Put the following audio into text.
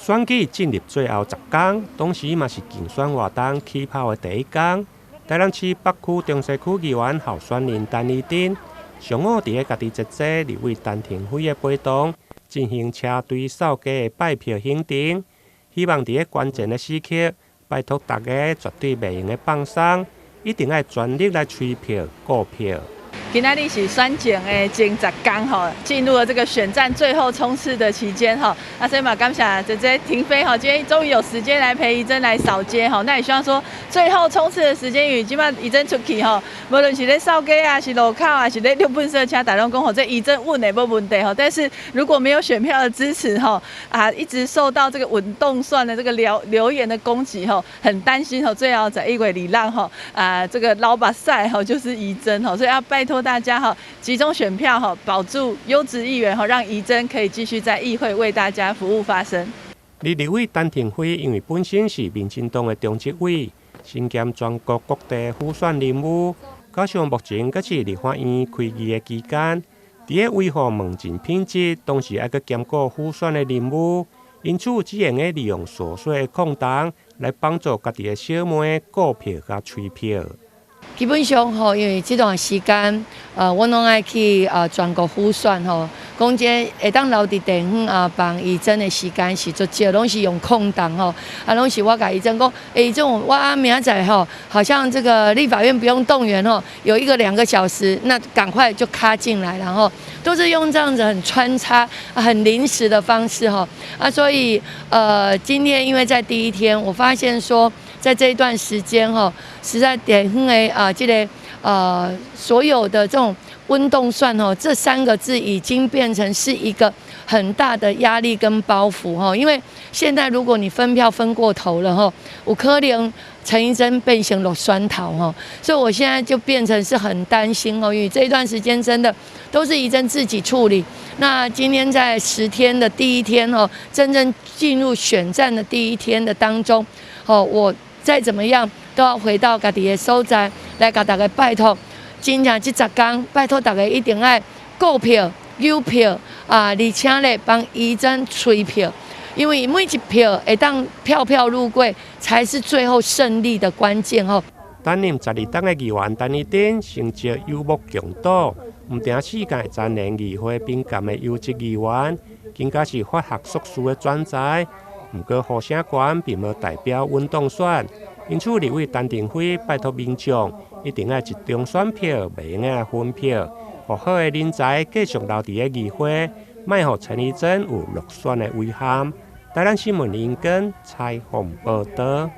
選舉進入最後十工，同時嘛是競選活動起跑的第一工。台南市北區中西區議員候選人陳怡貞，上午佇咧家己姐姐立委陳亭妃的陪同，進行車隊掃街的拜票行程，希望佇咧關鍵的時刻，拜託大家絕對袂用得放鬆，一定愛全力來催票、顧票。今仔日是選前的前十工吼，進入了這個選戰最後衝刺的期間吼。啊，所以嘛，感謝姐姐亭妃吼，今天終於有時間來陪怡貞來掃街吼。那也希望說，最後衝刺的時間，因為這擺怡貞出去吼，無論是咧掃街啊，是路口啊，是咧遛垃圾車，大家攏講吼，這怡貞穩的無問題吼。但是如果沒有選票的支持吼，啊，一直受到這個穩凍蒜的這個留言的攻擊吼，很擔心吼，最後在1月26吼，啊，這個流目屎吼就是怡貞吼，所以要拜託大家哈，集中選票哈，保住優質議員哈，讓怡貞可以繼續在議會為大家服務發聲。立委陳亭妃因為本身是民進黨的中執委，身兼全國各地輔選任務，加上目前閣是立法院開議的期間，佇咧維護門診品質，同時愛閣兼顧輔選的任務，因此只會用得利用瑣碎的空檔來幫助家己的小妹顧票佮催票。基本上吼，因為這段時間，我攏愛去全國輔選吼，講真會當留佇地方啊，幫怡貞的時間是足少，攏是用空檔吼，啊，攏是我共怡貞講，欸，怡貞，我明仔載吼，好像這個立法院不用動員吼，有一個兩個小時，那趕快就卡進來，然後都是用這樣子很穿插、很臨時的方式吼，啊，所以今天因為在第一天，我發現說，在這一段時間吼，實在地方的啊，這個所有的這種穩凍蒜吼，這三個字已經變成是一個很大的壓力跟包袱吼。因為現在如果你分票分過頭了吼，有可能陳怡貞變成落選頭吼，所以我現在就變成是很擔心哦，因為這一段時間真的都是怡貞自己處理。那今天在10天的第一天哦，真正進入選戰的第一天的當中，哦，我再怎麼樣都要回到家己的所在來共大家拜託，真正這十工拜託大家一定愛顧票、有票啊，而且咧幫怡貞催票，因為每一票會當票票入櫃，才是最後勝利的關鍵吼。擔任12冬的議員陳怡貞，成績有目共睹，毋但四屆蟬聯議會評鑑的優質議員，更加是法學碩士的專才。毋過呼聲懸並無代表穩當選，因此立委陳亭妃拜託民眾一定愛集中選票，袂用得來分票，予好的人才繼續留佇咧議會，莫予陳怡貞有落選的遺憾。台南新聞林根採訪報導。